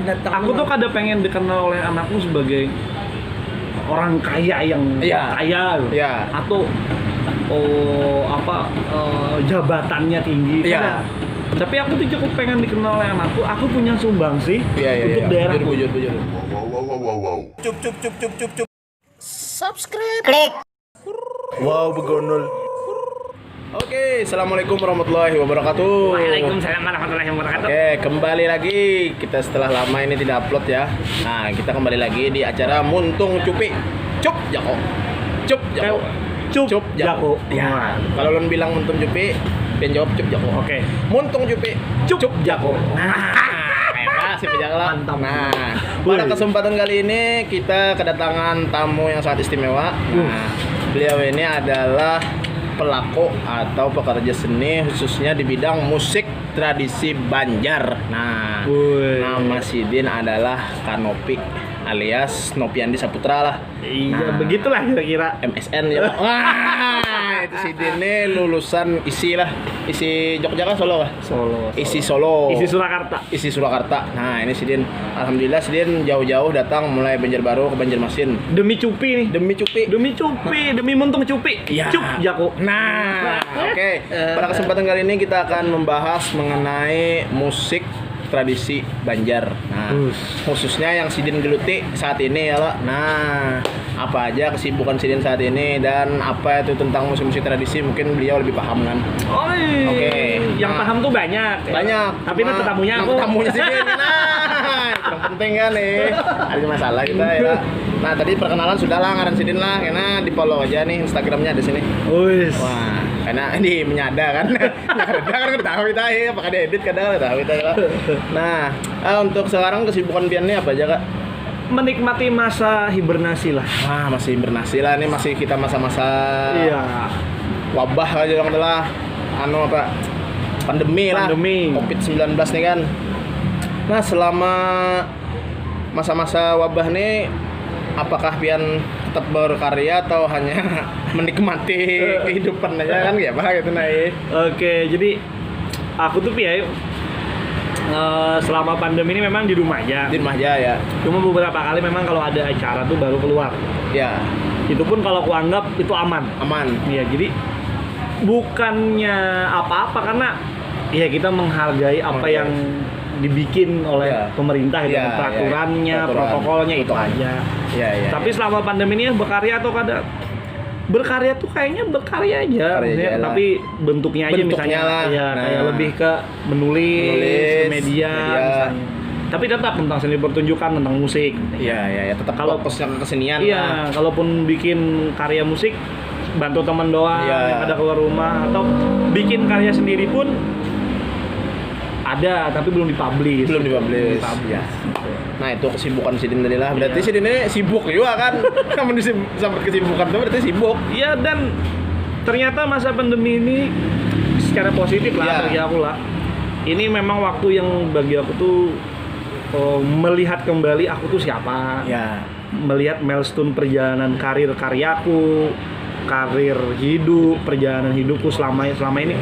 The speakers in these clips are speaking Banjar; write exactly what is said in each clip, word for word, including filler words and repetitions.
Aku tuh kada pengen dikenal oleh anakku sebagai orang kaya yang Iya. kaya loh. Iya. Atau oh apa eh, jabatannya tinggi. Iya. Kada. Tapi aku tuh cukup pengen dikenal oleh anakku. Aku punya sumbangsih Iya, iya, untuk iya. daerah. Bujur, bujur, bujur. Cup cup cup cup cup cup. Subscribe. Klik. Wow, begonol. Oke, assalamualaikum warahmatullahi wabarakatuh. Waalaikumsalam warahmatullahi wabarakatuh. Oke, kembali lagi kita setelah lama ini tidak upload ya. Nah, kita kembali lagi di acara Muntung Cupi. Cup Jako. Cup Jako. Cup Cup Jako. Jako. Ya, kalau lun bilang Muntung Cupi, pian jawab Cup Jako. Oke. Muntung Cupi. Cup, Jako. Nah, hebat sih penjaga lah. Mantap. Nah, pada Wih. kesempatan kali ini kita kedatangan tamu yang sangat istimewa. Nah, beliau ini adalah pelaku atau pekerja seni khususnya di bidang musik tradisi Banjar. Nah, Wih. nama sidin adalah Kanopi alias Nopiandi Saputra lah. Iya, Nah. Begitulah kira-kira. M S N ya. Wah, itu sidin nih lulusan isi lah. Isi Jogja kah Solo kah? Solo. Isi Solo. Isi Surakarta. Isi Surakarta. Nah, ini sidin alhamdulillah sidin jauh-jauh datang mulai Banjarbaru ke Banjarmasin. Demi cupi nih. Demi cupi. Demi cupi, demi Muntung Cupi. Iya. Cup Jako. Nah, oke. Pada kesempatan kali ini kita akan membahas mengenai musik tradisi Banjar. Nah, Us. Khususnya yang sidin geluti saat ini ya lo. Nah, apa aja kesibukan sidin saat ini dan apa itu tentang musik-musik tradisi mungkin beliau lebih paham kan. Oi. Oke. Yang Nah. paham tuh banyak. Banyak. Tapi ini Cuma tetamunya aku. Tetamunya sidin. Nah, yang penting kan nih. Ada masalah kita ya. Nah, tadi perkenalan sudah lah ngaran sidin lah karena di follow aja nih Instagramnya ada sini. Wis. Wah, karena di menyada kan. Kadang kan tahu kita ya, apa kada edit kadang kada tahu kita ya. Nah, ah, untuk sekarang kesibukan pian nih apa aja kak? Menikmati masa hibernasi lah. Wah, masih hibernasi lah, ini masih kita masa-masa Iya. Wabah aja orang telah anu apa pandemi lah. Pandemi. covid sembilan belas nih kan. Nah, selama masa-masa wabah nih apakah pian tetap berkarya atau hanya menikmati kehidupan aja kan ya apa gitu nah. Oke, jadi aku tuh piye eh, selama pandemi ini memang di rumah aja. Di rumah aja ya. Cuma beberapa kali memang kalau ada acara tuh baru keluar. Ya. Itu pun kalau aku anggap itu aman. Aman. Iya, jadi bukannya apa-apa karena ya kita menghargai apa Oke. yang dibikin oleh Ya. pemerintah gitu, Ya, peraturannya, ya. Peraturan. protokolnya itu Protokol. aja. Ya, ya. Tapi selama pandemi ini ya berkarya atau kada berkarya tuh kayaknya berkarya aja, Berkarya maksudnya, aja lah. Tapi bentuknya aja Bentuknya misalnya lah. ya kayak Nah. Lebih ke menulis, Menulis, ke media, media. Misalnya. Tapi tetap tentang seni pertunjukan, tentang musik. Iya, iya, ya, tetap Kalau- fokusnya ke kesenian Iya, lah. Kalaupun bikin karya musik bantu teman doang Iya. Yang ada keluar rumah atau bikin karya sendiri pun ada tapi belum dipublish. Belum dipublish. Dipublish. Ya. Nah, itu kesibukan sidin tadi lah. Berarti Iya. Sidin ini sibuk juga kan. Kamu disebut sama kesibukan tuh berarti sibuk. Iya, dan ternyata masa pandemi ini secara positif lah Iya. Bagi aku lah. Ini memang waktu yang bagi aku tuh eh, melihat kembali aku tuh siapa. Ya. Melihat milestone perjalanan karir karyaku, karir hidup, perjalanan hidupku selama selama ini.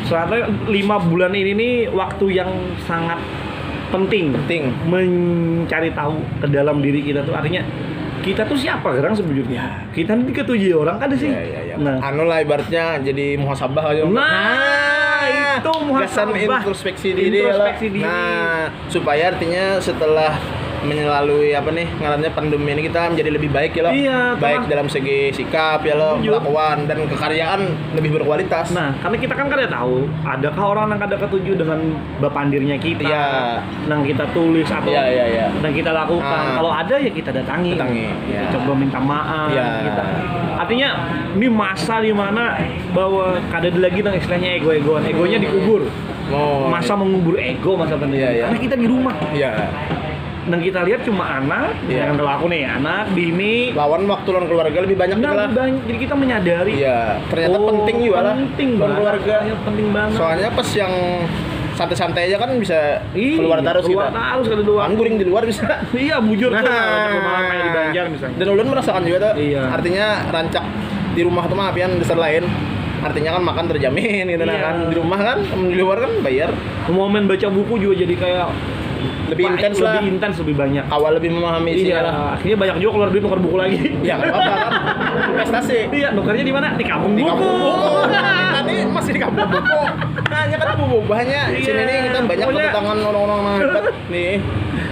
Soalnya lima bulan ini nih waktu yang sangat penting. Penting. Mencari tahu ke dalam diri kita tuh artinya kita tuh siapa sekarang sebenarnya. Kita ini diketujui orang kada sih. Ya, ya, ya. Nah, Anu lah ibaratnya jadi muhasabah aja. Nah, itu muhasabah. Gasan introspeksi diri ya, Introspeksi lah. diri. Nah, supaya artinya setelah melalui apa nih ngarannya pandemi ini kita menjadi lebih baik ya lo. Iya, Baik teman. Dalam segi sikap ya lo, Jujur. Kelakuan dan kekaryaan lebih berkualitas. Nah, karena kita kan kada tahu, adakah orang yang kada ketuju dengan bapandirnya kita, Iya. yang kita tulis atau Iya, iya, iya. yang kita lakukan. Ah. Kalau ada ya kita datangi. Datangi, Kita iya. coba minta maaf. Iya. Kita. Artinya ini masa di mana bahwa kada ada lagi nang istilahnya ego-egoan, egonya dikubur. Oh, Masa mengubur ego masa pandemi. Iya, iya. Karena kita di rumah. Iya. Dan kita lihat cuma anak, Iya. yang kalau aku nih anak, bini, Lawan waktu lawan keluarga lebih banyak nah, gitu lah. banyak. Jadi kita menyadari. Iya, ternyata Oh, penting juga lah. Penting Lawan banget. Keluarga. Iya, penting banget. Soalnya pas yang santai-santai aja kan bisa Iya, keluar terus keluar kita. Terus kada doang. Kan guring di luar bisa. Iya, bujur tuh. Nah. Kalau ada malam kayak di Banjar misalnya. Dan ulun merasakan juga tuh. Iya. Artinya rancak di rumah tuh mah pian dasar lain. Artinya kan makan terjamin gitu nah Iya. Kan. Di rumah kan, di luar kan bayar. Momen baca buku juga jadi kayak Lebih intens lah. Lebih intens, lebih banyak. Awal lebih memahami isinya Iya, lah. Akhirnya banyak juga keluar duit nuker buku lagi. Ya, nggak apa-apa kan. Investasi. Iya, nukernya di mana? Di kampung Di buku. kampung buku. Kita nih masih di kampung buku. Hanya kan buku banyak. Di sini nih kita banyak Pokoknya- kedatangan orang-orang yang hebat nih.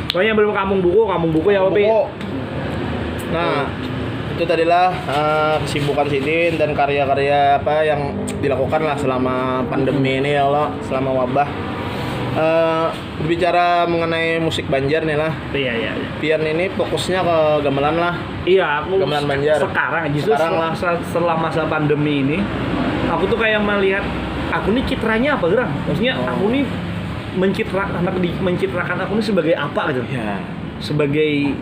Pokoknya belum kampung buku, kampung buku ya, Opi. Buku. Nah, itu tadilah eh, kesibukan sidin dan karya-karya apa yang dilakukan lah selama pandemi ini ya Allah, selama wabah. Eh, berbicara mengenai musik Banjar nih lah. Iya, iya, iya. Pian ini fokusnya ke gamelan lah. Iya, aku Gamelan Banjar. Sekarang justru Sekarang setelah, lah. se- setelah masa pandemi ini, aku tuh kayak melihat aku nih citranya apa orang? Maksudnya Oh. Aku nih mencitra anak di mencitrakan aku nih sebagai apa gitu. Ya. Sebagai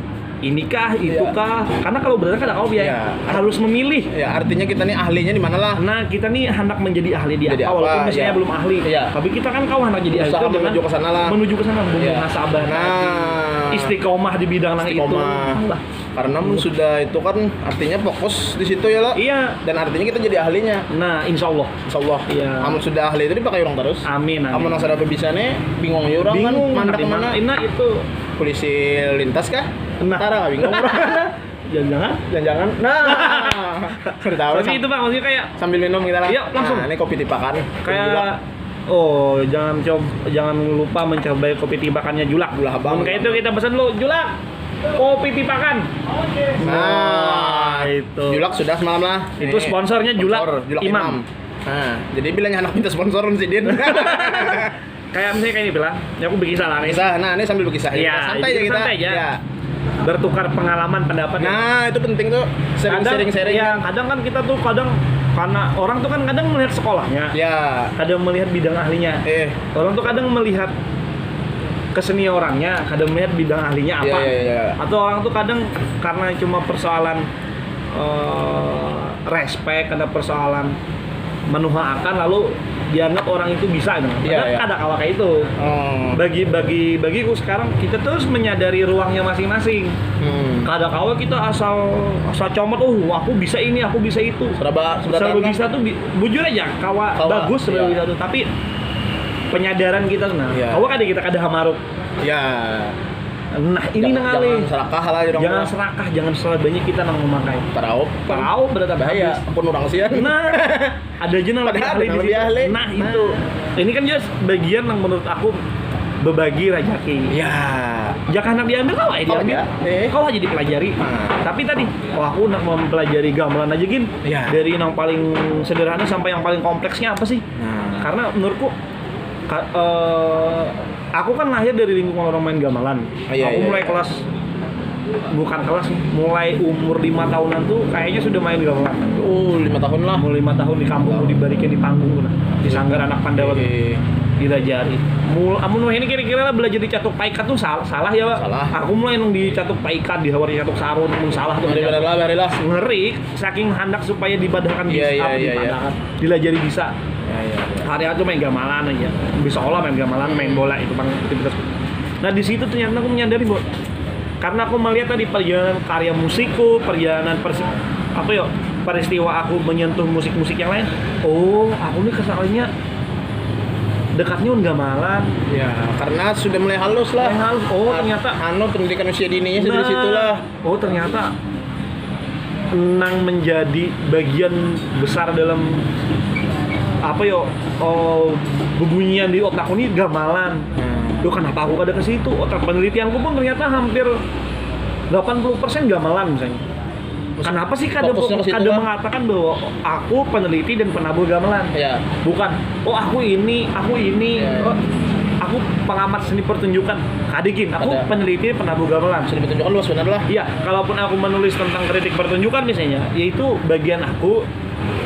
inikah, Iya. itukah? Karena kalau benar kan kalau ya Iya. harus memilih. Ya, artinya kita nih ahlinya di mana lah? Nah, kita nih hendak menjadi ahli di Jadi apa, apa, walaupun misalnya iya. belum ahli. Iya. Tapi kita kan kalau hendak jadi ahli Usaha itu dengan menuju ke sana lah. Menuju ke sana, Iya. muhasabah, Nah. istiqomah di bidang nang itu. Istiqomah. Lah. Karena mun sudah itu kan artinya fokus di situ ya lah. Iya. Dan artinya kita jadi ahlinya. Nah, insya Allah. Insya Allah. Iya. Amun sudah ahli itu dipakai orang terus. Amin, amin. Amun nang sudah bisa nih bingung ya orang kan Bingung mandak nanti mana. Nah, itu Polisi lintas kah? Nah. Tara bingung orang. Jangan-jangan. Jangan-jangan. Nah. Sudah tahu. Tapi itu Pak, maksudnya kayak Sambil minum kita lah. Iya, langsung. Nah, ini kopi tipakan. Kayak oh, jangan coba jangan lupa mencoba kopi tipakannya Julak. Julak, Bang. Mun kayak itu kita pesan dulu Julak. Kopi tipakan. Nah, itu. Julak sudah semalam lah. Itu sponsornya Julak. Sponsor, Julak Imam. Imam. Nah, jadi bilanya anak minta sponsor sidin. Kayak misalnya kayak ini bilang, ya aku bikin salah nih. Kisah, nah ini sambil berkisah. Iya, santai jadi aja kita. santai aja. Iya. Bertukar pengalaman pendapat. Nah, itu penting tuh. Sering Kadang- sering sharing. Ya, kadang kan kita tuh kadang karena orang tuh kan kadang melihat sekolahnya, Ya. Kadang melihat bidang ahlinya. Eh, Orang tuh kadang melihat keseniorangnya, kadang melihat bidang ahlinya apa. Iya, iya, iya. Atau orang tuh kadang karena cuma persoalan eh, respect, karena persoalan menuhaakan lalu dianggap orang itu bisa gitu. Padahal Iya, iya. Kada kawa kayak itu. Hmm. Bagi bagi bagiku sekarang kita terus menyadari ruangnya masing-masing. Hmm. Kada kawa kita asal asal comot, oh aku bisa ini, aku bisa itu. Serba serba Serba tanah. Bisa tuh bi- bujur aja kawa, Kawa, bagus serba iya. Bisa tuh, tapi penyadaran kita nah. Iya. Kawa kada kita kada hamaruk. Ya. Nah, ini Jangan- nang alih. Jangan serakah lah, orang Jangan bilang. Serakah, jangan salah banyak kita nang memakai. Taraup. Taraup berarti Bahaya. Habis. Ampun orang sian. Nah, ada aja nang lebih Padahal ahli ada di lebih situ. Ahli. Nah, itu. Ini kan just bagian yang menurut aku berbagi rezeki. Ya. Jangan hendak diambil kawa ya Kawa diambil. Ya. Eh. Kawa jadi pelajari. Nah. Tapi tadi, oh aku nak mempelajari gamelan aja gin. Ya. Dari yang paling sederhana sampai yang paling kompleksnya apa sih? Nah. Karena menurutku ka- eh, aku kan lahir dari lingkungan orang main gamelan. Oh, iya, Aku iya, mulai iya. Kelas bukan kelas, mulai umur lima tahunan tuh kayaknya sudah main gamelan. Oh, lima tahun lah. Umur lima tahun di kampung, dibalikin di panggung tuh, nah. Di sanggar anak Pandawa tuh. Eh, Dilajari. Mul amun wahini kira-kira lah belajar di catuk paikat tuh salah, salah ya, Pak? Salah. Aku mulai nang di catuk paikat, di hawar catuk sarun, mun salah tuh. Mari, mari lah, mari lah. Ngeri, saking handak supaya dibadahkan Iya, bisa, iya, apa, iya, iya. dibadahkan. Dilajari bisa. Ya, ya, ya. Hari-hari tuh main gamelan aja. Bisa olah main gamelan, main bola itu bang aktivitas. Nah di situ ternyata aku menyadari bahwa karena aku melihat tadi perjalanan karya musikku, perjalanan persi apa yo peristiwa aku menyentuh musik-musik yang lain. Oh, aku nih kesannya dekatnya un gamelan. Ya, karena sudah mulai halus lah. Mulai halus. Oh, Nah, ternyata. Anu pendidikan usia dininya sudah Nah, di situ lah. Oh, ternyata nang menjadi bagian besar dalam apa yo oh, bebunyian di otakku ini gamelan. Hmm. Duh, kenapa aku kada ke situ? Otak penelitianku pun ternyata hampir delapan puluh persen gamelan misalnya. Kenapa sih kada Fokusnya ke situ kada lah. Mengatakan bahwa aku peneliti dan penabuh gamelan? Ya. Bukan. Oh, aku ini, aku ini. Ya. Oh, aku pengamat seni pertunjukan. Kada gin, aku Ada. Peneliti penabuh gamelan. Sudah ditunjukkan luas benar lah. Iya, kalaupun aku menulis tentang kritik pertunjukan misalnya, yaitu bagian aku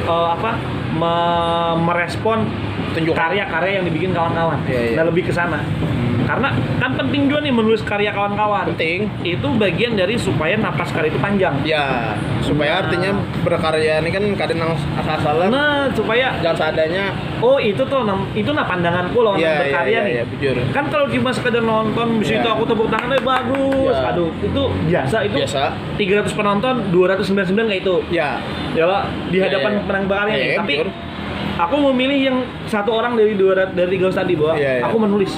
eh, apa me- merespon Tunjukkan. Karya-karya yang dibikin kawan-kawan. Iya, iya. Nah, lebih ke sana. Karena kan penting juga nih menulis karya kawan-kawan. Penting. Itu bagian dari supaya napas karya itu panjang. Ya, supaya Nah. Artinya berkarya ini kan kadang nang asal-asalan. Nah, supaya Jangan seadanya. Oh, itu tuh nam- itu nah pandanganku loh Iya, berkarya iya, nih. Iya, bujur. Kan kalau cuma sekedar nonton di situ Iya. Aku tepuk tangan, eh bagus. Iya. Aduh, itu biasa itu. Biasa. Tiga ratus penonton, dua ratus sembilan puluh sembilan kayak itu. Ya. Ya, Pak, di hadapan Iya, iya. Penang berkarya Iya, nih. iya, Tapi bujur. Aku memilih yang satu orang dari dua ratus dari gaus tadi bahwa Iya, iya. Aku menulis.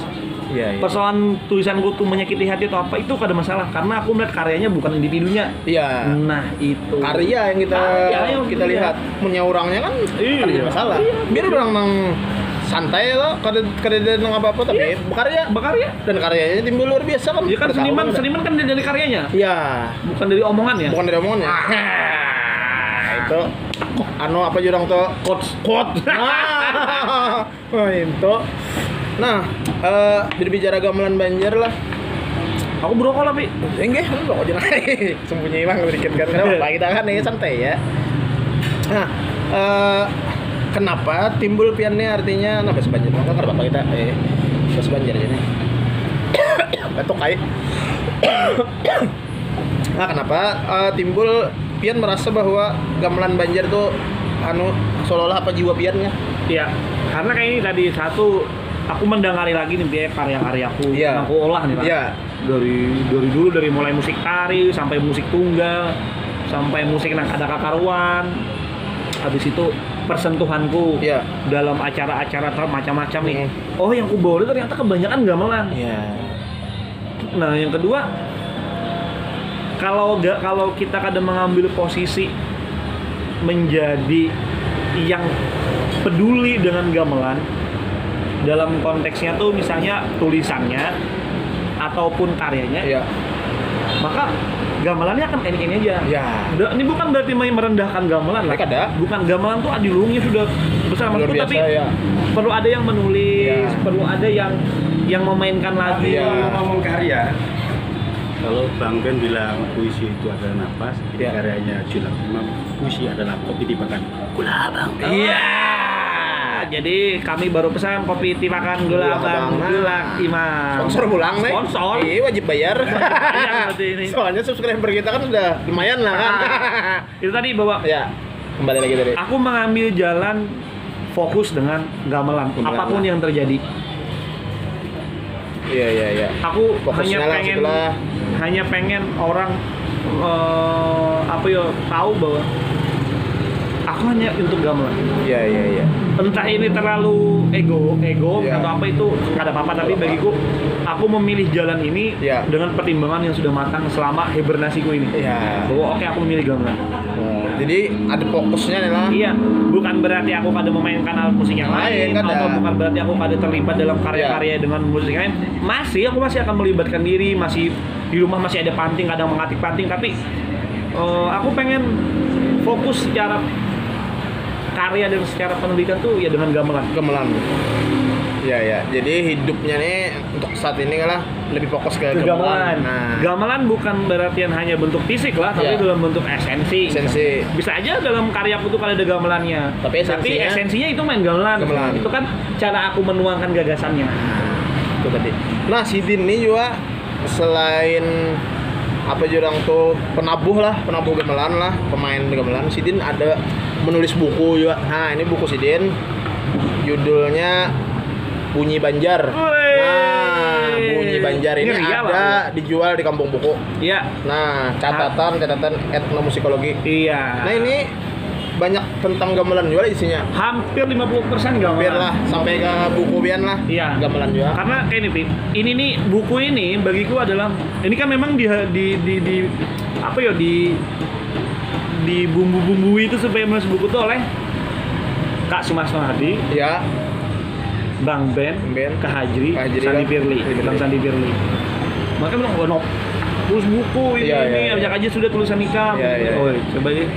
Iya, iya. Persoalan tulisanku tuh menyakiti hati atau apa, itu kada masalah karena aku melihat karyanya, bukan individunya. Iya. Nah, itu. Karya yang kita Karya yang kita iya. lihat. Punya orangnya kan Iya. kada masalah. Iya. Biar orang nang santai loh, kada kada ada nang apa-apa tapi Iya. berkarya. Berkarya. Dan karyanya timbul luar biasa kan. Ya kan Kada tahu seniman, kan. Seniman kan dari karyanya, Ya, bukan dari omongannya. Bukan dari omongannya. Ah. Nah, itu anu apa jurang tuh? Quotes. Quote. Nah. Wah, itu. Nah, eh, berbicara gamelan Banjar lah. Aku berokok lah, Pi. Enggak, lu kok jangan sembunyi bang sedikit kan. Kenapa? Kita kan ini santai ya. Nah, eh, kenapa timbul pian nih artinya nah bahasa Banjar mah nggak apa-apa kita eh bahasa Banjar aja nih. Batuk kai. Nah, kenapa eh, timbul pian merasa bahwa gamelan Banjar tuh anu seolah-olah apa jiwa pian ya? Iya, karena kayak ini tadi, satu, aku mendengari lagi nih biar karya-karyaku Iya. Yang aku olah nih lah. Iya. Dari dari dulu, dari mulai musik tari sampai musik tunggal sampai musik nang kada kakaruan, habis itu persentuhanku Iya. Dalam acara-acara ter- macam-macam nih. Hmm. Oh, yang ku bawa itu ternyata kebanyakan gamelan. Iya. Nah, yang kedua, kalau gak kalau kita kada mengambil posisi menjadi yang peduli dengan gamelan, dalam konteksnya tuh misalnya tulisannya ataupun karyanya, Iya. Maka gamelannya akan kayak gini aja. Ya. Ini bukan berarti merendahkan gamelan lah. Kada. Bukan, gamelan tuh adiluhungnya sudah besar, maksudku, tapi ya. Perlu ada yang menulis, ya. Perlu ada yang yang memainkan lagi. Ya. Ngomong karya. Kalau Bang Ben bilang puisi itu adalah nafas, ya. Karyanya Julak Imam, puisi adalah kopi tibakan gula abang. Iya. Jadi kami baru pesan kopi tibakan gula abang, Julak Imam. Sponsor pulang nih. Sponsor. Iya, wajib bayar. Iya, seperti ini. Soalnya subscriber kita kan udah lumayan lah kan. Itu tadi bahwa ya, kembali lagi tadi. Aku mengambil jalan fokus dengan gamelan, gamelan apapun yang terjadi. Iya, iya, iya. Aku hanya pengen hanya pengen orang uh, apa ya tahu bahwa aku hanya untuk gamelan. Iya, iya, iya. Entah ini terlalu ego, ego ya. Atau apa itu nggak ada apa-apa, tapi bagiku aku memilih jalan ini ya. Dengan pertimbangan yang sudah matang selama hibernasiku ini. Ya. Bahwa oke, aku memilih gamelan. Oh, jadi ada fokusnya nih lah. Iya, bukan berarti aku kada memainkan alat musik yang lain, lain kada. Atau bukan berarti aku kada terlibat dalam karya-karya ya. Dengan musik lain. Masih, aku masih akan melibatkan diri, masih di rumah masih ada panting, kadang mengatik panting, tapi uh, aku pengen fokus secara karya dan secara penelitian tuh ya dengan gamelan. Gamelan. Ya, ya. Jadi hidupnya nih untuk saat ini lah lebih fokus ke, ke gamelan. Gamelan. Nah. Gamelan bukan berartian hanya bentuk fisik lah, tapi ya. Dalam bentuk esensi. Esensi. Bisa aja dalam karyaku tuh kalau ada gamelannya. Tapi esensinya, tapi esensinya itu main gamelan. Gamelan. Itu kan cara aku menuangkan gagasannya. Itu tadi. Nah, sidin nih juga selain apa jurang tuh penabuh lah, penabuh gamelan lah, pemain gamelan. Sidin ada menulis buku juga. Nah, ini buku sidin judulnya Bunyi Banjar. Nah, Bunyi Banjar ini ada dijual di kampung buku. Iya. Nah, catatan catatan etnomusikologi. Iya. Nah, ini banyak tentang gamelan juga isinya. Hampir lima puluh persen gamelan. Hampir lah, sampai ke buku pian lah. Iya. Gamelan juga. Karena kayak ini, Pi. Ini nih buku ini bagiku adalah ini kan memang di di di, di apa ya di di bumbu-bumbu itu supaya menulis buku tuh oleh Kak Sumas Mahadi. Ya. Bang Ben, Ben. Kak Hajri, Kak Hajri, Sandi kan? Firly, Bang Sandi Firly. Makanya bilang, wah, tulis buku ini, iya, ini, iya, banyak aja sudah tulisan ikam. Iya, iya. Oh, coba ya.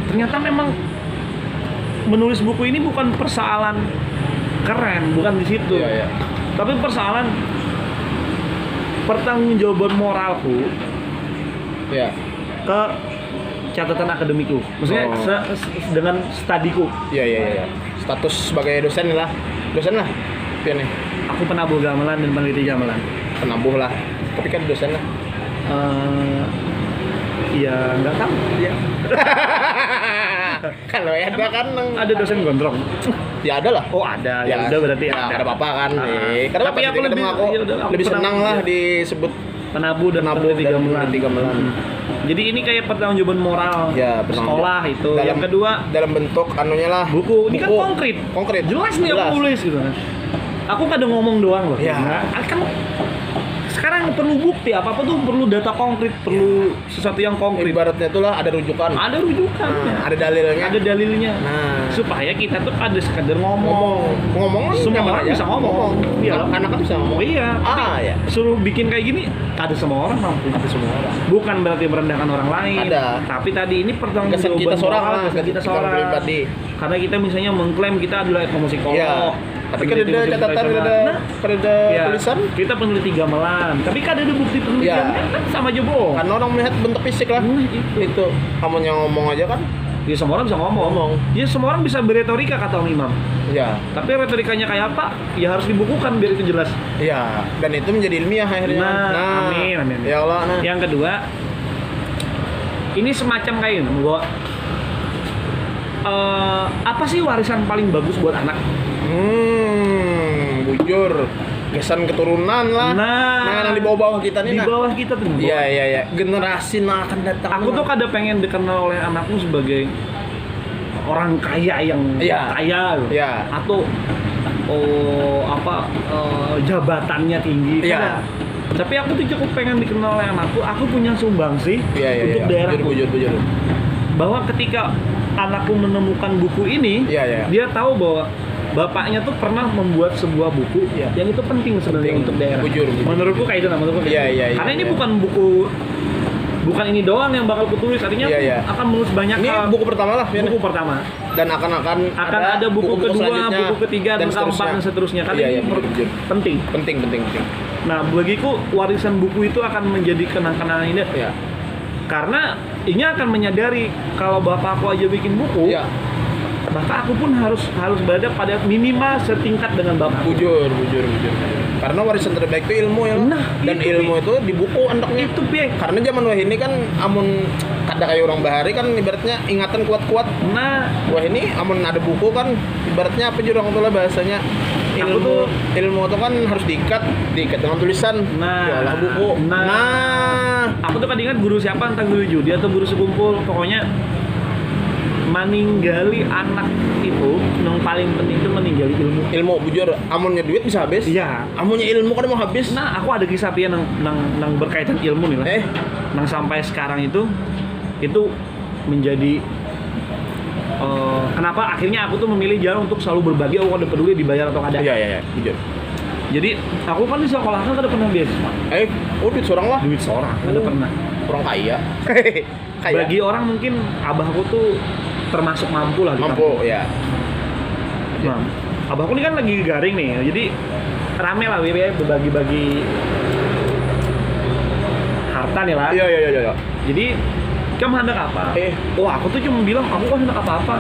Ternyata memang menulis buku ini bukan persoalan keren, bukan di situ. Iya, iya. Tapi persoalan pertanggungjawaban moralku iya. Ke catatan akademikku. Maksudnya oh. Se- se- dengan studiku. Iya, iya, iya. Status sebagai dosen lah. Dosen lah. Iya nih. Aku penabuh gamelan dan peneliti gamelan. Penabuh lah. Tapi kan dosen lah. Uh, ya nggak tahu. Ya. Kalau ada kan ada dosen gondrong. Ya ada lah. Oh ada. Ya, ya udah berarti ya, ada. Ada apa-apa kan. Uh, eh, tapi aku lebih, aku ya udah, aku lebih senang lah disebut penabuh dan peneliti gamelan. Gamelan. Hmm. Jadi ini kayak pertanggungjawaban moral ya, sekolah itu. Dalam, yang kedua dalam bentuk anunya lah. Buku. Ini buku. Kan konkret. Konkret. Jelas nih aku tulis gitu kan. Aku kada ngomong doang loh. Ya. Nah, kan sekarang perlu bukti, apa-apa tuh perlu data konkret, perlu sesuatu yang konkret. Ibaratnya itulah ada rujukan. Ada rujukan. Nah, ada dalilnya. Ada dalilnya. Nah. Supaya kita tuh kada sekedar ngomong. Ngomong, ngomong kan Semua nyaman orang aja. Bisa ngomong. Iya. Anak kan bisa ngomong. Iya. Tapi Ah, ya. Suruh bikin kayak gini, kada semua orang mampu. Ada semua orang. Bukan berarti merendahkan orang lain. Ada. Tapi tadi ini pertanggung Kesan kita seorang lah, kesan kita kesan seorang. Pribadi. Karena kita misalnya mengklaim kita adalah etnomusikolog. Iya. Tapi kan Peneliti ada musim catatan, kita. ada Nah, ada iya. Tulisan. Kita peneliti gamelan, tapi kada ada bukti penelitiannya, Iya. Kan sama aja bohong. Karena orang melihat bentuk fisik lah. Nah, itu. Itu. Amunnya ngomong aja kan. Ya semua orang bisa ngomong. Ngomong. Ya semua orang bisa berretorika kata Om Imam. Ya. Tapi retorikanya kayak apa? Ya harus dibukukan biar itu jelas. Ya. Dan itu menjadi ilmiah akhirnya. Nah, amin, amin, amin. Ya Allah. Nah. Yang kedua, ini semacam kayak ini, bahwa eh, apa sih warisan paling bagus buat anak? Hmm, bujur. Kesan keturunan lah. Nah. Nah, yang di bawah-bawah kita nih. Di Nah. Bawah kita tuh. Iya, iya, iya. Generasi yang akan datang. Aku tuh kada pengen dikenal oleh anakku sebagai orang kaya yang Iya. Kaya loh. Iya. Atau oh apa eh, jabatannya tinggi. Iya. Kada. Tapi aku tuh cukup pengen dikenal oleh anakku. Aku punya sumbang sih Iya, iya, untuk iya. Daerah. Bujur, bujur, bujur. Bahwa ketika anakku menemukan buku ini, Iya, iya. Dia tahu bahwa bapaknya tuh pernah membuat sebuah buku Iya. Yang itu penting sebenarnya Penting. Untuk daerah. Bujur, bujur. Menurutku kayak itu, nah, menurutku kayak Iya, itu. Iya, iya, Karena ini iya. Bukan buku, bukan ini doang yang bakal kutulis, artinya Iya, iya. Akan menulis banyak Ini hal. Buku pertama lah, ya. Buku pertama. Dan akan akan Akan ada, buku, kedua, selanjutnya, buku ketiga, dan, keempat, dan seterusnya. Karena Iya, ini iya, bujur, bujur. Penting. Penting, penting, penting. Nah, bagiku warisan buku itu akan menjadi kenang-kenangan indah. Ya. Karena ini akan menyadari kalau bapakku aja bikin buku, Ya. Maka aku pun harus harus berada pada minimal setingkat dengan bapak. Bujur, bujur, bujur. Karena warisan terbaik itu ilmu ya. Nah, Dan itu, ilmu itu dibuku anaknya. Itu piye. Karena zaman wahini kan amun kada kayak orang bahari kan ibaratnya ingatan kuat-kuat. Nah, Wahini amun ada buku kan ibaratnya apa jurang tuh lah bahasanya Aku ilmu tuh ilmu itu kan harus diikat diikat dengan tulisan Nah. Diolah buku. Nah. Nah. Aku tuh kada ingat guru siapa, entah guru judi atau guru sekumpul, pokoknya maninggali anak itu yang paling penting itu maninggali ilmu. Ilmu bujur, amunnya duit bisa habis. Iya. Amunnya ilmu kada mau habis. Nah, aku ada kisah pian nang nang nang berkaitan ilmu nih lah. Eh. Nang sampai sekarang itu itu menjadi eh, kenapa akhirnya aku tuh memilih jalan untuk selalu berbagi, aku kada peduli dibayar atau kada. Iya, iya, iya, bujur. Jadi aku kan di sekolah kan kada pernah beasiswa. Eh, oh, duit seorang lah. Duit seorang, kada Oh. Pernah. Orang kaya. Kaya. Bagi orang mungkin abahku tuh termasuk mampu lah di Mampu, kampung. Ya. Nah, abahku ini kan lagi garing nih, jadi rame lah, Wi, Wi, berbagi-bagi harta nih lah. Iya, iya, iya, iya. Jadi, kamu hendak apa? Eh. Oh, aku tuh cuma bilang, aku kan hendak apa-apa.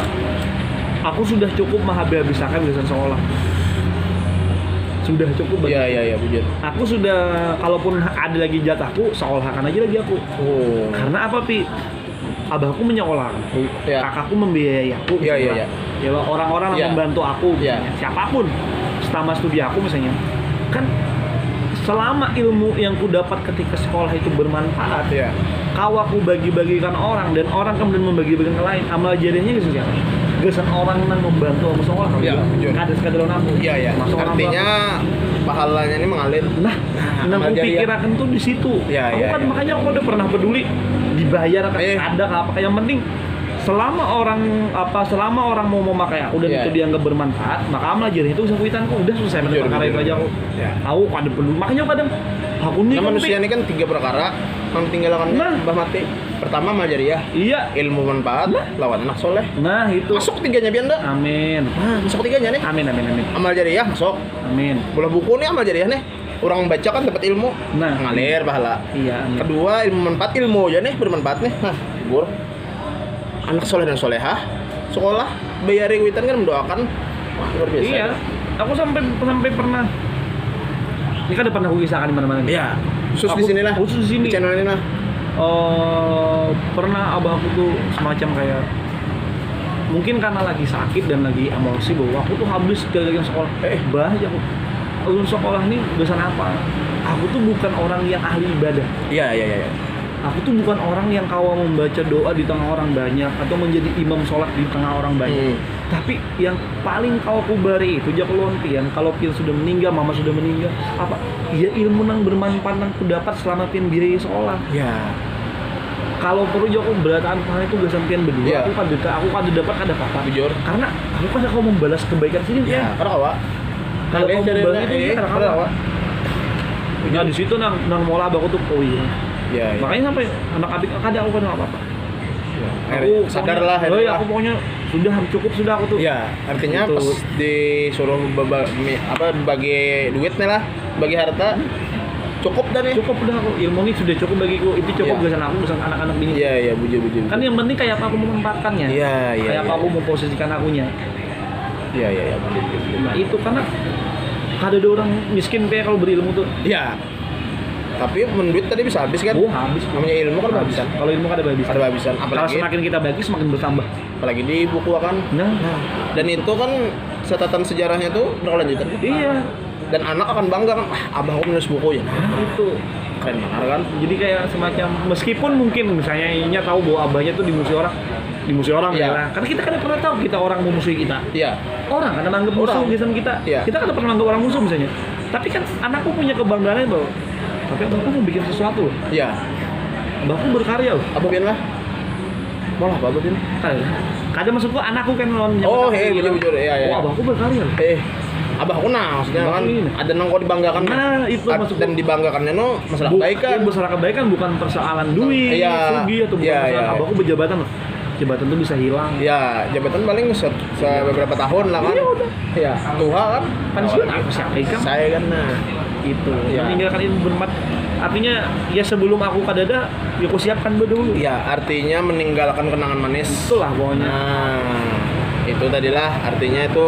Aku sudah cukup menghabis-habiskan gasan sekolah. Sudah cukup. Iya, iya, iya, bujur. Aku sudah, kalaupun ada lagi jatahku, sekolahakan aja lagi aku. Oh. Karena apa, Pi? Abahku menyekolahkanku, Iya. Kakakku membiayai aku. Iya, iya, Sekolah. Iya. Ya, orang-orang yang Iya. Membantu aku, Iya. Misalnya. Siapapun, selama studi aku misalnya, kan selama ilmu yang ku dapat ketika sekolah itu bermanfaat, Iya. Kau aku bagi-bagikan orang dan orang kemudian membagi-bagikan ke lain. Amal jariahnya gasan siapa? Gasan orang nang membantu aku sekolah. Iya, bujur. Kada sekadar aku. Iya, iya. Masuk orang Artinya pahalanya ini mengalir. Nah, Nah, nang amal jariah. Kupikirakan tuh di situ. Iya, Aku iya, kan iya. Makanya aku udah pernah peduli dibayar kan Eh. Ada kah apa yang penting selama orang apa selama orang mau memakai aku dan Iya. Itu dianggap bermanfaat, maka amal jariah itu bisa kuitanku. Udah selesai Bujur, perkara bujur. Itu aja aku. Ya. Aku kada perlu. Makanya aku kadang aku nih Nah, kan manusia ini kan tiga perkara yang tinggalkan Nah. Mbah mati. Pertama amal jariah, Iya. Ilmu manfaat, Nah. Lawan anak soleh. Nah, itu. Masuk tiganya pian dah. Amin. Nah, masuk tiganya nih. Amin, amin, amin. Amal jariah masuk. Amin. Bola buku nih amal jariah nih. Orang baca kan dapat ilmu. Nah. Ngalir pahala. Iya, amin. Kedua, ilmu manfaat, ilmu aja nih bermanfaat nih. Nah, libur. Anak soleh dan solehah, sekolah, bayari kuitan kan mendoakan. Wah, luar biasa. Iya, aku sampai sampai pernah. Ini kan ada pernah aku kisahkan di mana-mana. Nih. Iya, khusus Aku- di sini lah. Khusus di sini. Di channel ini lah. Eh, pernah abah aku tuh semacam kayak mungkin karena lagi sakit dan lagi emosi bahwa aku tuh habis gara-gara sekolah. Eh. Bah, ya aku ulun sekolah nih urusan apa? Aku tuh bukan orang yang ahli ibadah. Iya, iya, iya. Iya. Aku tuh bukan orang yang kawa membaca doa di tengah orang banyak atau menjadi imam sholat di tengah orang banyak. Hmm. Tapi yang paling kawa kubari itu, jak ulun, pian, kalau pian sudah meninggal, mama sudah meninggal, apa ya ilmu nang bermanfaat nang kudapat selama pian biaya sholat? Ya. Kalau perlu juga aku berataan Tuhan itu gasan pian berdua. Ya. Aku kada, aku kada dapat kada apa-apa. Jujur. Karena aku kada kawa membalas kebaikan sini. Ya, kada kawa. Kalau kamu balik itu, eh, ya, kalau apa? Nah, di situ nang, nang mola abahku tuh, oh iya. Iya, iya. Makanya sampai anak abik kada, aku kada apa-apa. Iya. Aku sadar lah, oh iya, aku pokoknya sudah, cukup sudah aku tuh. Iya, artinya gitu. Pas disuruh beba-, mi-, apa, bagi duit nih lah, bagi harta, cukup dah nih. Cukup dah aku, ilmu ini sudah cukup bagiku, itu cukup gasan aku, gasan anak-anak ini. Iya, iya, bujur, bujur. Kan yang penting kayak apa aku memanfaatkannya. Iya, iya. Kayak apa aku memposisikan akunya. Iya, iya, iya. Nah, itu karena kada ada orang miskin kayak kalau berilmu tuh. Iya. Tapi menduit tadi bisa habis kan? Oh, habis. Namanya ilmu kan habis. Kalau ilmu kada habis. Kada habisan. Kalau apalagi semakin kita bagi, semakin bertambah. Apalagi di buku kan. Nah, nah. Dan itu kan catatan sejarahnya tuh berkelanjutan. Iya. Dan anak akan bangga kan, "Ah, abahku menulis buku ya." Nah, itu. Keren banget kan? Jadi kayak semacam, meskipun mungkin misalnya inya tahu bahwa abahnya tuh dimusuhi orang, dimusuhi orang ya lah. Karena kita kada pernah tahu kita orang memusuhi kita. Iya. Orang kada menganggap musuh gasan kita. Iya. Kita kada pernah menganggap orang musuh misalnya. Tapi kan anakku punya kebanggaan bahwa, tapi abahku mau bikin sesuatu loh. Iya. Abahku berkarya loh. Apa pian lah? Malah apa, apa pian? Kada. Kada, maksudku anakku kan lawan. Oh, iya, bujur, bujur. Iya, iya. Wah, abahku berkarya loh. Eh, abahku nah, maksudnya kan ada nang kau dibanggakan. Nah, itu maksudku. Dan dibanggakannya no masalah kebaikan. Iya, masalah kebaikan, bukan persoalan duit, sugih atau bukan persoalan abahku berjabatan loh. Jabatan tuh bisa hilang. Ya, jabatan paling se-, se-, beberapa tahun lah kan. Iya, udah. Ya, tuha kan. Pensiun apa siapa ikam? Saya kan, nah. Itu. Ya. Meninggalkan ilmu bermanfaat. Artinya, ya sebelum aku kadada, ya aku siapkan dulu. Ya, artinya meninggalkan kenangan manis. Itulah pokoknya. Nah, itu tadilah artinya itu,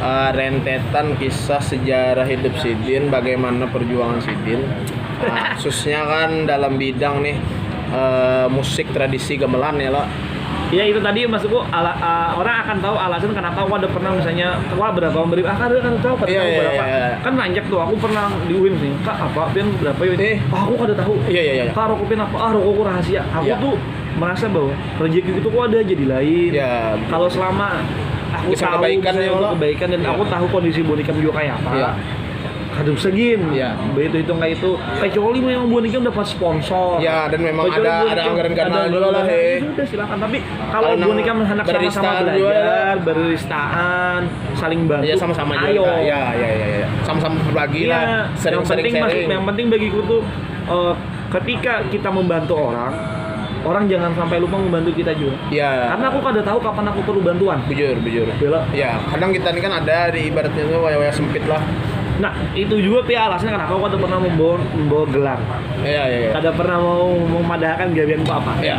eh, rentetan kisah sejarah hidup sidin, bagaimana perjuangan sidin. Nah, khususnya kan dalam bidang nih, eh, musik tradisi gamelan ya lo. Ya itu tadi maksudku, ala-, eh, orang akan tahu alasan kenapa aku ada pernah misalnya, wah, berapa memberi, ah, kada, kada tahu, kada tahu berapa. Iya, iya. Kan banyak tuh, aku pernah di UIN sih, "Kak, apa pian berapa ya?" Eh. "Ah, aku kada tahu." Iya, iya, iya. "Kak, rokok pian apa?" "Ah, rokokku rahasia." Aku tuh merasa bahwa rezeki itu kok ada aja di lain. Iya, betul. Kalau selama aku tahu kebaikan, misalnya ya, untuk kebaikan dan aku tahu kondisi buhan ikam juga kayak apa. Iya. Kada usah gin. Iya. Baik itu hitung kayak itu. Kecuali memang buhan ikam dapat sponsor. Ya, dan memang ada, ada anggaran dana juga lah, eh. Ya sudah, silakan. Tapi kalau buhan ikam handak sama-sama belajar, beristaan, saling bantu. Ya, sama-sama aja. Ayo. Ya, ya, ya, ya. Sama-sama berbagi lah. Iya. Sering-sering sharing. Yang penting bagiku tuh, eh, ketika kita membantu orang, orang jangan sampai lupa membantu kita juga. Ya. Karena aku kada tahu kapan aku perlu bantuan. Bujur, bujur. Bela. Ya, kadang kita ini kan ada di ibaratnya tuh wayah-wayah sempit lah. Nah, itu juga pia alasannya kenapa aku kada pernah membawa, membawa gelar. Iya, iya, iya. Kada pernah mau memadahkan gawianku apa. Iya.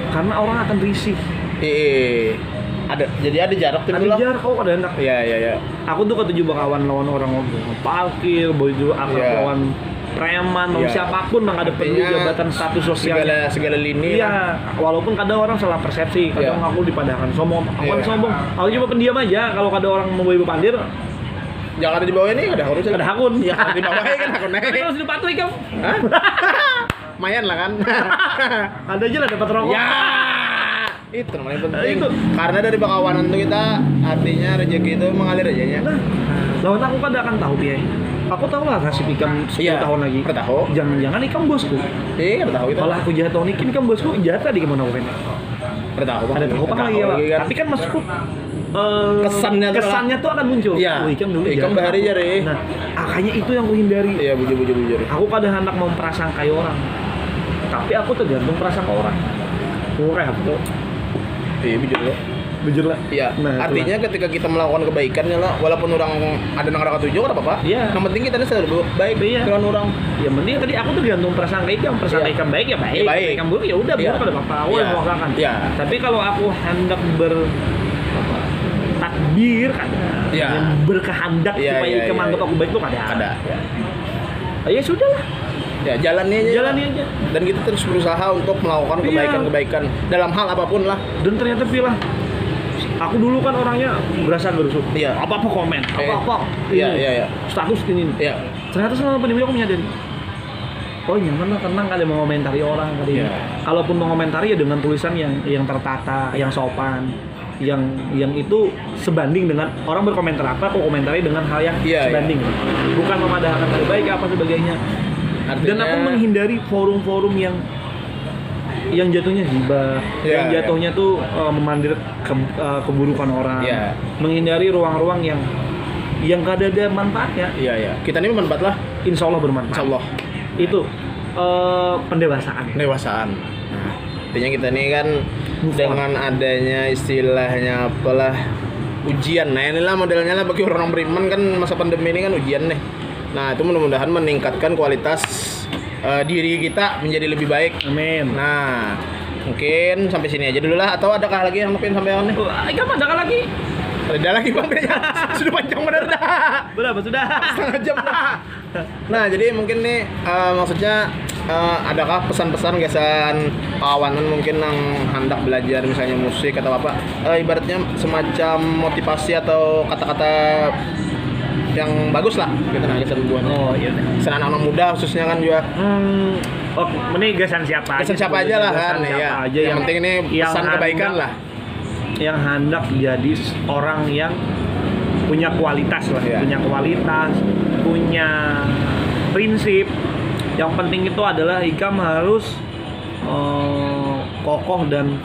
Karena orang akan risih. Iya. Ada, jadi ada jarak tuh. Ada jarak, aku kada enak. Iya, iya, iya. Aku tuh katuju bakawan lawan orang parkir, boy juga akrab lawan preman, lawan siapapun nang ada peduli jabatan status sosial. Segala, segala lini. Iya, walaupun kadang orang salah persepsi, kadang aku dipadahkan sombong, aku kan sombong. Aku cuma pendiam aja kalau kada orang mau bawa pandir. Jangan ada di bawah ini, kada hakun. Kada hakun. Ya, di bawah kan hakun. Tapi kalau sudah patuh ikam. Hah? Lumayan lah kan. Ada aja lah dapat rokok. Ya. Itu yang paling penting. Itu. Karena dari bakawanan tuh kita, artinya rezeki itu mengalir aja ya. Nah, lawan aku kada akan tahu, Piai. Aku tahu lah nasib ikam sepuluh tahun lagi. Iya. Kada tahu. Jangan-jangan ikam bosku. Iya, kada tahu itu. Malah aku jahat tahun ini, ikam bosku, jahat tadi kemana aku kena. Kada tahu, Bang. Kada tahu, Bang, lagi, Bang. Tapi kan maksudku, eh, kesannya tuh akan muncul. Iya. Oh, ikam dulu jahat. Ikam bahari jari. Nah, makanya itu yang kuhindari. Iya, bujur, bujur, bujur. Aku kada handak memprasangkai orang. Tapi aku tergantung prasangka orang. Murah aku tuh. Iya, bujur lo. Bujur lah. Iya. Nah, artinya itulah. Ketika kita melakukan kebaikan ya lah, walaupun orang ada nang kada katuju, kada apa-apa. Iya. Yang penting kita ini selalu baik lawan orang. Iya. Yang penting tadi aku tergantung prasangka ikam, prasangka ikam baik ya baik, iya, baik. Prasangka ikam buruk ya udah, buruk kada apa-apa. Aku yang memaksakan. Iya. Tapi kalau aku hendak ber-, apa, takdir kada, iya, yang berkehendak supaya ikam anggap aku baik tuh kada. Iya, iya. Kada. Ya. Ah, ya sudahlah. Ya, jalani aja. Jalani aja. Dan kita terus berusaha untuk melakukan kebaikan-kebaikan dalam hal apapun lah. Dan ternyata pilah, aku dulu kan orangnya berasa gerusuh. Iya. Apa-apa komen, apa-apa ini, iya, iya, status ini. Iya. Ternyata selama pandemi aku menyadari, Oh, nyaman lah, tenang, kada mengomentari orang tadi. Iya. Kalaupun mengomentari, ya dengan tulisan yang yang tertata, yang sopan, yang yang itu sebanding dengan orang berkomentar apa, aku komentari dengan hal yang Iya, iya. Sebanding. Bukan memadahkan hari baik apa sebagainya. Dan Artinya- aku menghindari forum-forum yang yang jatuhnya gibah, Iya, yang iya. Jatuhnya tuh eh, memandir ke- eh, keburukan orang, Iya. Menghindari ruang-ruang yang yang kada ada manfaatnya. Iya, iya. Kita ini bermanfaat lah. Insya Allah bermanfaat. Insya Allah. Itu eh, pendewasaan. Pendewasaan. Nah, artinya kita ini kan Move on. Dengan adanya istilahnya apalah, ujian. Nah, inilah modelnya lah bagi orang-orang beriman kan, masa pandemi ini kan ujian nih. Nah, itu mudah-mudahan meningkatkan kualitas eh, diri kita menjadi lebih baik. Amin. Nah, mungkin sampai sini aja dulu lah. Atau adakah lagi yang pengen sampaikan nih? Oh, ikam ada lagi? Ada lagi, Bang, kayaknya. Sudah panjang bener dah. Berapa sudah? Setengah jam dah. Nah, jadi mungkin nih eh, maksudnya eh, adakah pesan-pesan gasan kawanan mungkin yang hendak belajar misalnya musik atau apa? Eh, ibaratnya semacam motivasi atau kata-kata yang bagus lah gitu, nah, gasan buat Oh, iya. Gasan anak-anak muda khususnya kan juga. Hmm, oh, ini gasan siapa Gasan aja siapa aja sebenarnya, lah gasan kan, siapa iya. aja Yang yang penting ini yang pesan kebaikan hendak- lah. yang hendak jadi s- orang yang punya kualitas lah, Iya. Punya kualitas, punya prinsip. Yang penting itu adalah ikam harus eh, kokoh dan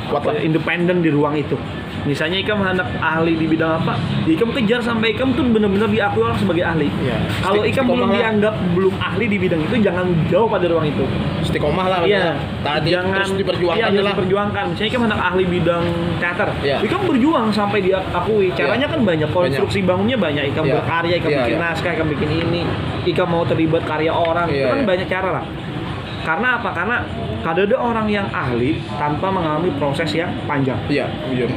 Kuat apa, lah. Independen di ruang itu. Misalnya ikam hendak ahli di bidang apa, ya ikam kejar sampai ikam tuh benar-benar diakui orang sebagai ahli. Iya. Kalau Isti- ikam belum istiqomah lah. Dianggap belum ahli di bidang itu, jangan jauh pada ruang itu. Istiqomah lah. Iya. Tadi Jangan terus diperjuangkan iya, harus lah. Diperjuangkan. Misalnya ikam hendak ahli bidang teater, Iya. ikam berjuang sampai diakui. Caranya Iya. Kan banyak, konstruksi Banyak. Bangunnya banyak. Ikam Iya. Berkarya, ikam Iya, bikin iya. Naskah, ikam bikin ini, ikam mau terlibat karya orang. Iya, Itu kan iya. Banyak cara lah. Karena apa? Karena kada ada orang yang ahli tanpa mengalami proses yang panjang. Iya, bujur.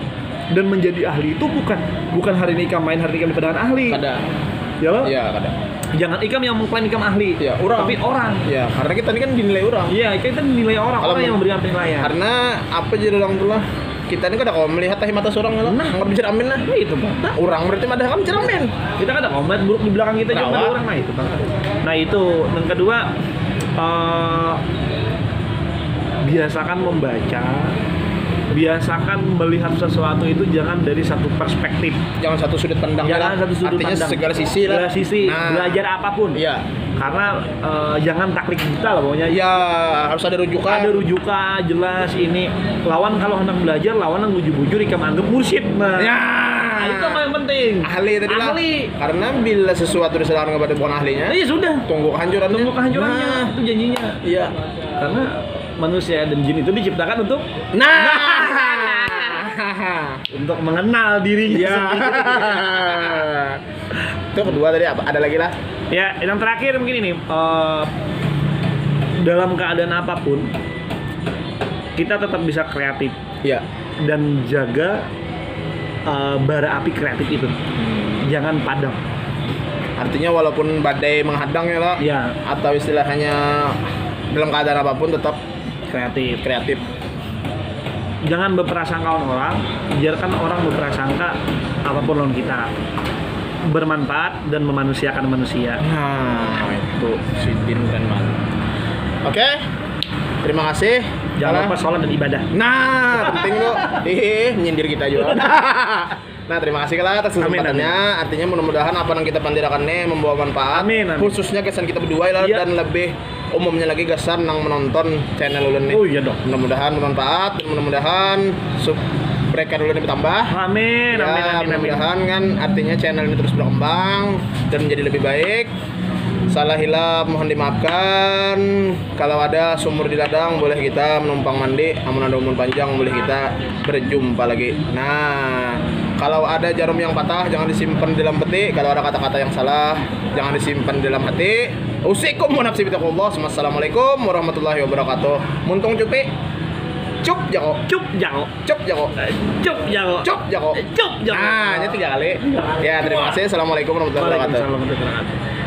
Dan menjadi ahli itu bukan bukan hari ini ikam main, hari ini ikam dipadangan ahli. Kada. Ya lo? Iya, kada. Jangan ikam yang mengklaim ikam ahli. Iya, orang. Tapi orang. Ya, karena kita ini kan dinilai orang. Iya, kita dinilai orang, Kalau orang yang men- memberikan penilaian. Karena apa jadi orang tuh lah? Kita ini kada kawa melihat tahi mata seorang lah. Nah. Nggak bisa amin lah. Nah, itu bang. Nah, orang berarti padahal kan bisa amin. Kita kada komat buruk di belakang kita juga Kenapa? Pada orang, nah itu bang. Nah itu, yang kedua, eh, biasakan membaca, biasakan melihat sesuatu itu jangan dari satu perspektif. Jangan satu sudut pandang Jangan lah. Satu sudut Artinya pandang. Segala sisi lah. Segala sisi, Nah. Belajar apapun. Iya. Karena eh, jangan taklid buta lah pokoknya. Ya, harus ada rujukan. Ada rujukan jelas ini. Lawan kalau hendak belajar, lawan yang bujur-bujur ikam anggap mursyid. Nah. Ya. Nah, itu yang paling penting. Ahli tadi lah. Ahli. Karena bila sesuatu diserahkan kepada bukan ahlinya, Iya sudah. Tunggu kehancurannya. Tunggu kehancurannya. Nah. Itu janjinya. Iya. Karena manusia dan jin itu diciptakan untuk Nah. untuk mengenal dirinya Iya. Sendiri. Itu kedua tadi apa? Ada lagi lah. Ya, yang terakhir mungkin ini, eh, dalam keadaan apapun kita tetap bisa kreatif. Iya. Dan jaga eh, bara api kreatif itu, jangan padam. Artinya walaupun badai menghadang ya lah. Ya. Atau istilahnya dalam keadaan apapun tetap Kreatif. Kreatif. Jangan berprasangka lawan orang, biarkan orang berprasangka apapun lawan kita. Bermanfaat dan memanusiakan manusia. Nah, itu sidin keren banget. Oke. Terima kasih. Jangan lupa sholat dan ibadah. Nah, penting tuh. Ih, nyindir kita juga. Nah, terima kasih lah atas kesempatannya. Amin, amin. Artinya mudah-mudahan apa yang kita pandirakan ini membawa manfaat. Amin, amin. Khususnya kesan kita berdua lah. Iya. Dan lebih umumnya lagi gasan nang menonton channel ulun nih. Oh iya dong. Mudah-mudahan bermanfaat dan mudah-mudahan subscriber ulun ini bertambah. Amin, ya, amin, amin, amin. Mudah-mudahan kan artinya channel ini terus berkembang dan menjadi lebih baik. Salah hilap mohon dimaafkan. Kalau ada sumur di ladang boleh kita menumpang mandi. Amun ada umur panjang boleh kita berjumpa lagi. Nah, kalau ada jarum yang patah jangan disimpan di dalam peti. Kalau ada kata-kata yang salah jangan disimpan di dalam hati. Usikum wa nafsi bitaqwallah. Assalamualaikum warahmatullahi wabarakatuh. Muntung cupi. Cup jako. Cup jako. Cup jako. Cup jako. Cup jako. Cup jako. Nah, ini tiga kali. Ya, terima kasih. Assalamualaikum warahmatullahi wabarakatuh. Waalaikumsalam warahmatullahi wabarakatuh.